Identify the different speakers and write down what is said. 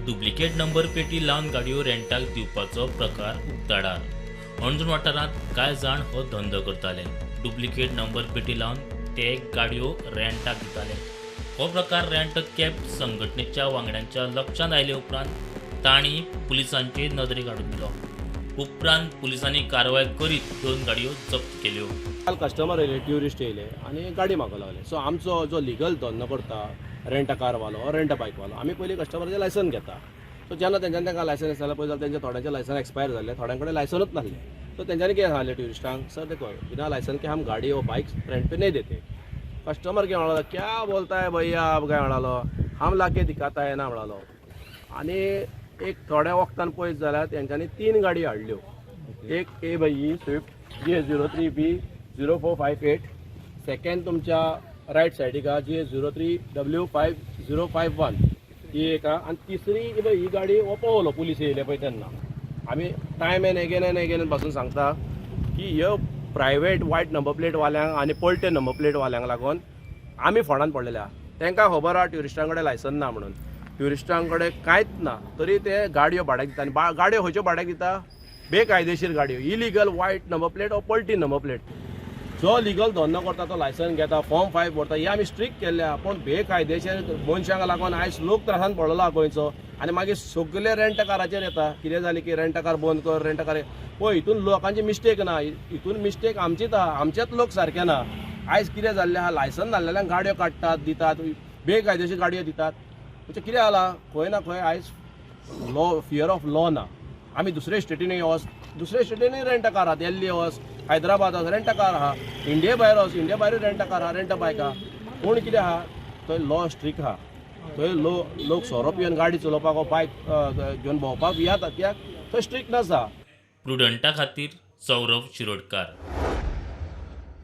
Speaker 1: Duplicate number प्लेटी लावन गाडयो रेंटाक दिवपाचो प्रकार उक्ताडार. हणजूण वाठारांत कांय जाण हो धंदो करताले. डुप्लिकेट नंबर प्लेटी लावन ते गाडयो रेंटाक दिताले. हो प्रकार रेंट कॅब संघटनेच्या वांगड्यांच्या लक्षांत आयले उपरांत तांणी पुलिसांचे नदरेक हाडून दिलो. उपरांत पुलिसांनी कारवाय करीत दोन गाडयो जप्त केल्यो.
Speaker 2: काल कस्टमर येयले, ट्युरिस्ट येयले आनी गाडी मागूंक लागले. सो आमचो जो लिगल धंदो करता, रेंट कारवालो, रेंट बायकवालो, आमी पयलीं कस्टमराचें लायसन घेता. सो जेन्ना तेंच्यांनी तांकां लायसन आसतालें पळय जाल्यार तेंच्या थोड्यांचें लायसन एक्सपायर जाल्लें, थोड्यां कडेन लायसनूच नासलें. सो तेंच्यांनी कितें सांगलें ट्युरिस्टांक, "सर, देखो, बिना लायसन के हम गाडी और बाइक रेंट पे नहीं देते." कस्टमर कितें म्हणालो, "क्या बोलता है भैया आप?" काय म्हणालो, "हम लाके दिखाता है ना," म्हणालो. आनी एक थोड्या वखदान पळयत जाल्यार तेंच्यांनी तीन गाडी हाडल्यो. एक ए बाय ही Swift GA 03 B 0458. Second तुमच्या रायट सायडीक आहा, GA 03 W 5051, ही एक आहा. आनी तिसरी ही पळय, ही गाडी हो पावलो. पुलीस येयले पळय तेन्ना आमी time and again and again पासून सांगता की ह्यो प्रायवेट वायट नंबर प्लेटवाल्यांक आनी पलटे नंबर प्लेटवाल्यांक लागून आमी फोंडान पडलेले आहा. तांकां खबर आहा ट्युरिस्टां कडेन लायसन ना म्हणून, ट्युरिस्टां कडेन कांयच ना, तरी ते गाडयो भाड्याक दिता. आनी गाडयो खंयच्यो भाड्याक दिता? बेकायदेशीर गाडयो, इलिगल वायट नंबर प्लेट ओ पलटी नंबर प्लेट. जो लिगल धंदो करता तो लायसन घेता, फॉर्म 5 भरता. हे आमी स्ट्रिक्ट केल्ले आहा, पूण बेकायदेशीर मनशांक लागून आयज लोक त्रासान पडलेलो आहा गोंयचो. आनी मागीर सगले रेंट काराचेर येता. कितें जालें की रेंट कार बंद कर, रेंट कार. पळय, हितून लोकांची मिस्टेक ना, हितून मिस्टेक आमचीच आहा. आमचेच लोक सारके ना. आयज कितें जाल्लें आहा, लायसन नासलेल्यांक गाडयो काडटात, दितात, बेकायदेशीर गाडयो दितात. म्हणजे कितें जाला, खंय ना खंय आयज लॉ, फियर ऑफ लॉ ना. आमी दुसरे स्टेटीनी वच, दुसरे स्टेटीनी रेंट कार आहा. दिल्ली वच, हैदराबाद वच, रेंट कार आहा. इंडिये भायर वच, इंडिया भायरूय रेंट कार आहा, रेंट बायक आहा. पूण कितें आहा, थंय लॉ स्ट्रिक्ट आहा. थंय लो लोक सोरो पिवन गाडी चलोवपाक वो बायक घेवन भोंवपाक भियाता, कित्याक थंय स्ट्रिक्टनस आहा.
Speaker 1: प्रुडंटा खातीर सौरभ शिरोडकार.